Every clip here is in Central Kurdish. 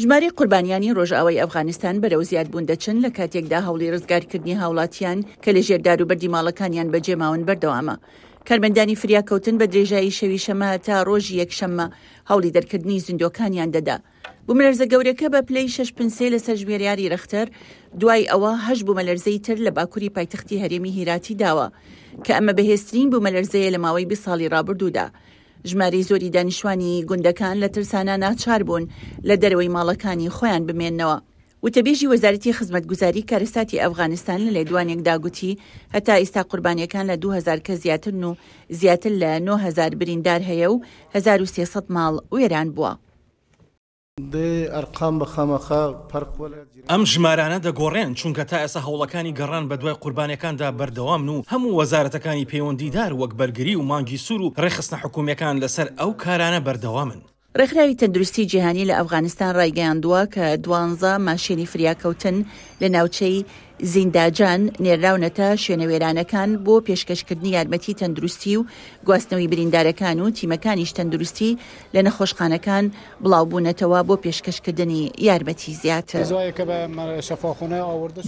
ژمارەی قوربانیانی ڕۆژئاوای ئەفغانستان بەرەو زیادبوون دەچن لە کاتێکدا هەوڵی ڕزگارکردنی هاوڵاتیان کە لە ژێر داروبەردی ماڵەکانیان بەجێماون بەردەوامە. کارمەندانی فریاکەوتن بە درێژایی شەوی شەممە تا ڕۆژی یەکشەممە هەوڵی دەرکردنی زیندووەکانیان دەدا. بومەلەرزە گەورەکە بە پلەی شەش پن سێ لەسەر ژمێریاری رەختەر، دوای ئەوە هەشت بومەلەرزەی تر لە باکوری پایتەختی هەرێمی هیراتی داوە، کە ئەمە بەهێزترین بومەلەرزەیە لە ماوەی 20 ساڵی رابردوودا. ژمارەی زۆری دانیشتوانی گوندەکان لە ترسانا ناچار بوون لە دەرەوەی ماڵەکانی خۆیان بمێننەوە. وتەبێژی وەزارەتی خزمەتگوزاری کارەساتی ئەفغانستان لە لێدوانێکدا گوتی، هەتا ئیستا قوربانییەکان لە 2000 کەس زیاترن و زیاتر لە 9000 بریندار هەیە و 1300 ماڵ وێران بووە. ئەم ژمارانە دەگۆڕێن، چونکە تا ئێستا هەوڵەکانی گەڕان بەدوای قوربانیەکاندا بەردەوامن و هەموو وەزارەتەکانی پەیوەندیدار وەک بەرگری و مانگی سوور و ڕێکخستنە حکومییەکان لەسەر ئەو کارانە بەردەوامن. ڕێکخراوی تەندروستی جیهانی لە ئەفغانستان ڕایگەیاندووە کە دوانزە ماشێنی فریاکەوتن لە ناوچەی زینداجان نێرراونەتە شوێنە وێرانەکان بۆ پێشکەشکردنی یارمەتی تەندروستی و گواستنەوەی بریندارەکان و تیمەکانیش تەندروستی لە نەخۆشخانەکان بڵاوبوونەتەوە بۆ پێشکەشکردنی یارمەتی زیاتر.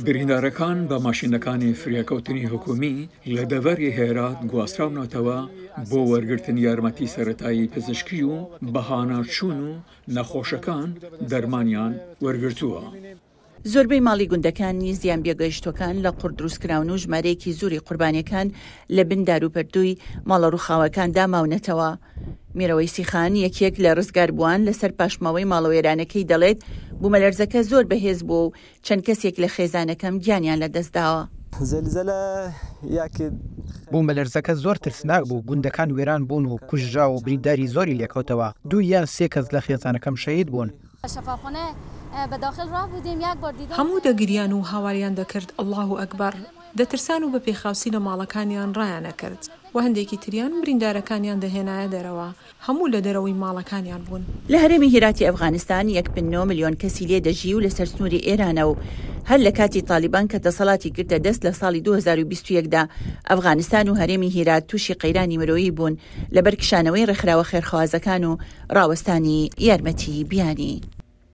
بریندارەکان بە ماشینەکانی فریاکەوتنی حکومی لە دەڤەری هێرات گواستراونەتەوە بۆ وەرگرتنی یارمەتی سەرەتایی پزیشکی و بەهاناچوون و نەخۆشەکان دەرمانیان وەرگرتووە. زۆربەی ماڵی گوندەکانی زیانپێگەیشتووەکان لە قوڕ دروستکراون و ژمارەیەکی زۆری قوربانییەکان لە بن داروپەردووی ماڵە ڕووخاوەکاندا ماونەتەوە. میرەوەیسی خان، یەکێک لە ڕزگاربووان لەسەر پاشماوەی ماڵە وێرانەکەی دەڵێت، بوومەلەرزەکە زۆر بەهێز بووە و چەند کەسێک لە خێزانەکەم گیانیان لەدەستداوە. بوومەلەرزەکە زۆر ترسناک بوو، گوندەکان وێران بوون و کوژراو و برینداری زۆری لێکەوتەوە، دوو یان سێ کەس لە خێزانەکەم شەهید بوون. هەموو دەگریان و هاواریان دەکرد اللە اکبر، دەترسان و بە پێخاوسی لە ماڵەکانیان ڕایانئەکرد و هەندێکی تریان بریندارەکانیان دەهێنایە دەرەوە، هەموو لە دەرەوەی ماڵەکانیان بوون. لە هەرێمی هیراتی ئەفغانستان یەک پن نۆ ملیۆن کەسی لێ دەژی و لەسەر سنووری ئێرانە و هەر لە کاتی تالیبان کە دەسەڵاتی گرتە دەست لە ساڵی 2021 دا ئەفغانستان و هەرێمی هیرات تووشی قەیرانی مرۆیی بوون لەبەر کشانەوەی ڕێکخراوە خێرخوازەکان و ڕاوەستانی یارمەتی بیانی.